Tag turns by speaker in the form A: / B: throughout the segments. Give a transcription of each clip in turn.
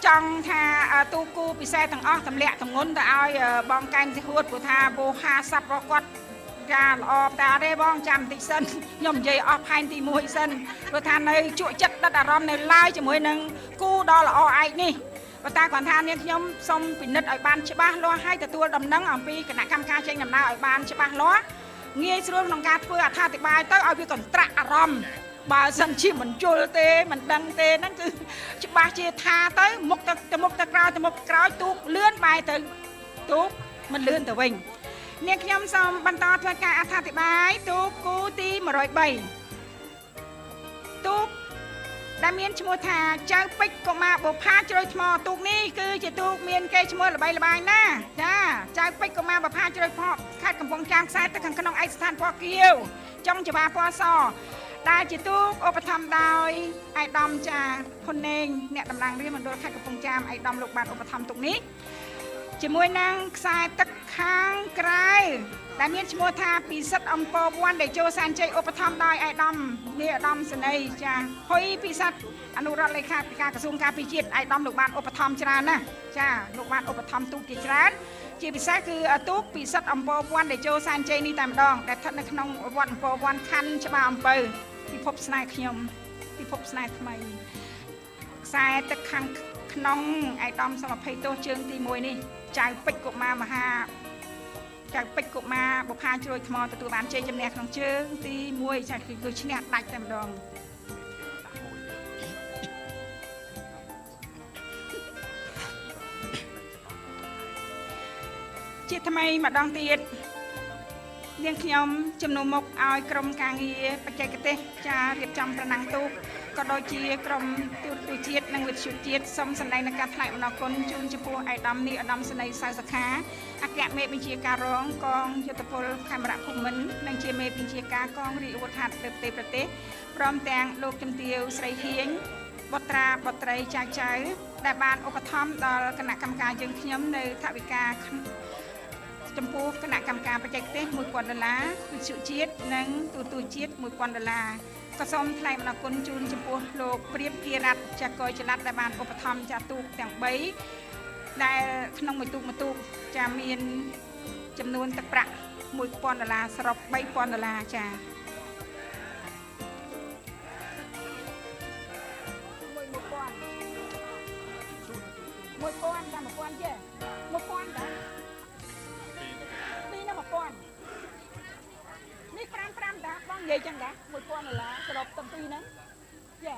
A: ចង់ថាទូគូពិសេសទាំងអស់ទម្លាក់ទម្ងន់ទៅឲ្យបងកែមស៊ីហួតព្រោះថាវោហាស័ព្ទរបស់គាត់ចាល្អតែអត់ទេបងចាំបន្តិចសិនខ្ញុំនិយាយអស់ផែនទី1សិនព្រោះថានៅជក់ចិត្តដិតអារម្មណ៍នៅឡើយជាមួយនឹងគូដ៏ល្អឯកនេះប៉ុន្តែគាត់ថានាងខ្ញុំសូមពិនិត្យឲ្យបានច្បាស់លាស់ហើយទទួលដំណឹងអំពីគណៈកម្មការចេញដំណើរឲ្យបានច្បាស់លាស់ងាយស្រួលក្នុងការធ្វើអត្ថាធិប្បាយទៅឲ្យវាកន្ត្រាក់អារម្មណ៍បើសិនជាមិនយល់ទេមិនដឹងទេហ្នឹងគឺច្បាស់ជាថាទៅមុខទៅមុខទៅក្រោយទៅមុខក្រោយទូកលឿនបែរទៅទូកមិនលឿនទៅវិញនាងខ្ញុំសូមបន្តធ្វើការអត្ថាធិប្បាយទូកគូទី103ទូកដែលមានឈ្មោះថាចៅពេជ្រកុមារបុប្ផាជ្រោយថ្មទូកនេះគឺជាទូកមានកេរ្តិ៍ឈ្មោះល្បីល្បាញណាស់ចាចៅពេជ្រកុមារបុប្ផាជ្រោយថ្មខេត្តកំពង់ចាមខ្សែទឹកខាងក្នុងឯកស្ថានពណ៌ខៀវចុងច្បារពណ៌សដែលជាទូកឧបត្ថម្ភដោយឯកឧត្តមចាហ៊ុនណេងអ្នកតំណាងរាស្ត្រមណ្ឌលខេត្តកំពង់ចាមឯកឧត្តមលោកបានឧបត្ថម្ភទូកនេះជាមួយនឹងខ្សែទឹកខាងក្រៅដែលមានឈ្មោះថាពិសិដ្ឋអង្គរវ័នដែលចូលសែនជ័យឧបត្ថម្ភដោយឯកឧត្តមនាយឧត្តមសេនីយ៍ចាហ៊ុយពិសិដ្ឋអនុរដ្ឋលេខាធិការក្រសួងការពារជាតិឯកឧត្តមលោកបានឧបត្ថម្ភច្រើនណាស់ចាលោកបានឧបត្ថម្ភទូកជាច្រើនជាពិសេសគឺទូកពិសិដ្ឋអង្គរវ័នដែលចូលសែនជ័យនេះតែម្ដងដែលស្ថិតនៅក្នុងវត្តអង្គរវ័នខណ្ឌច្បារអំពៅពិភពស្នេហ៍ខ្ញុំពិភពស្នេហ៍ថ្មីខ្សែទឹកខាងក្នុងឯកឧត្តមសូមអភ័យទោសជើងទី1នេះចៅពេជ្រកុមារមហាចៅពេជ្រកុមារបុប្ផាជ្រោយថ្មទទួលបានជ័យជំនះក្នុងជើងទី1ចាគឺឈ្នះដាច់តែម្ដងជាថ្មីម្ដងទៀតនាងខ្ញុំជំនួសមុខឲ្យក្រុមការងារបច្ចេកទេសចារៀបចំប្រណាំងទូកក៏ដូចជាក្រុមទូរទស្សន៍ជាតិនិងវិទ្យុជាតិសូមសម្ដែងនូវការថ្លែងអំណរគុណជូនចំពោះឯកឧត្តមនាយឧត្តមសេនីយ៍សៅសុខាអគ្គមេបញ្ជាការរងកងយុទ្ធពលខេមរៈភូមិន្ទនិងជាមេបញ្ជាការកងរាជអាវុធហត្ថលើផ្ទៃប្រទេសព្រមទាំងលោកជំទាវស្រីហៀងបុត្រាបុត្រីចៅចៅដែលបានឧបត្ថម្ភដល់គណៈកម្មការយើងខ្ញុំនៅថវិកាចំពោះគណៈកម្មការបច្ចេកទេស1000ដុល្លារវិទ្យុជាតិនិងទូរទស្សន៍ជាតិ1000ដុល្លារក៏សូមថ្លែងអំណរគុណជូនចំពោះលោកព្រាបភារ័ត្នចាកយចល័តដែលបានឧបត្ថម្ភចាទូកទាំង3ដែលក្នុងមួយទូកមួយទូកចាមានចំនួនទឹកប្រាក់1000ដុល្លារសរុប3000ដុល្លារចា1000ចា1000ចេះ1000តា1000នេះ5 5តាបងនិយាយចឹងតា1000ដុល្លារសរុបទាំងពីរហ្នឹងចា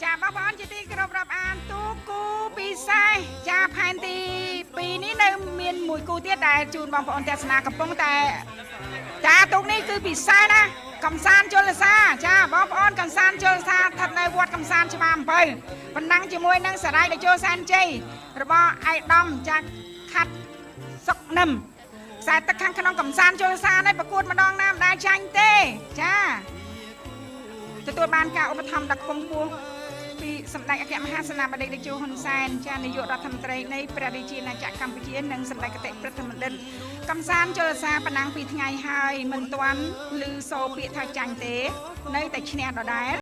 A: ចាបងប្អូនជាទីគោរពរាប់អានទូគូពិសេសចាផែនទី2នេះនៅមានមួយគូទៀតដែលជូនបងប្អូនទស្សនាកំពុងតែចាទូកនេះគឺពិសេសណាកំសាន្តជលសាចាបងប្អូនកំសាន្តជលសាស្ថិតនៅវត្តកំសាន្តច្បារអំពៅប៉ុណ្ណឹងជាមួយនឹងសារាយតេជោសែនជ័យរបស់ឯកឧត្តមចាខាត់សុកនឹមខ្សែទឹកខាងក្នុងកំសាន្តជលសានេះប្រកួតម្ដងណាមិនដែលចាញ់ទេចាទទួលបានការឧបត្ថម្ភដ៏ខ្ពង់ខ្ពស់ពីសម្ដេចអគ្គមហាសេនាបតីតេជោហ៊ុនសែនចានាយករដ្ឋមន្ត្រីនៃព្រះរាជាណាចក្រកម្ពុជានិងសម្ដេចគតិព្រឹទ្ធបណ្ឌិតកំសាន្តជលសាប៉ុណ្ណឹងពីថ្ងៃហើយមិនទាន់ឮសូរពាក្យថាចាញ់ទេនៅតែឈ្នះដដែល។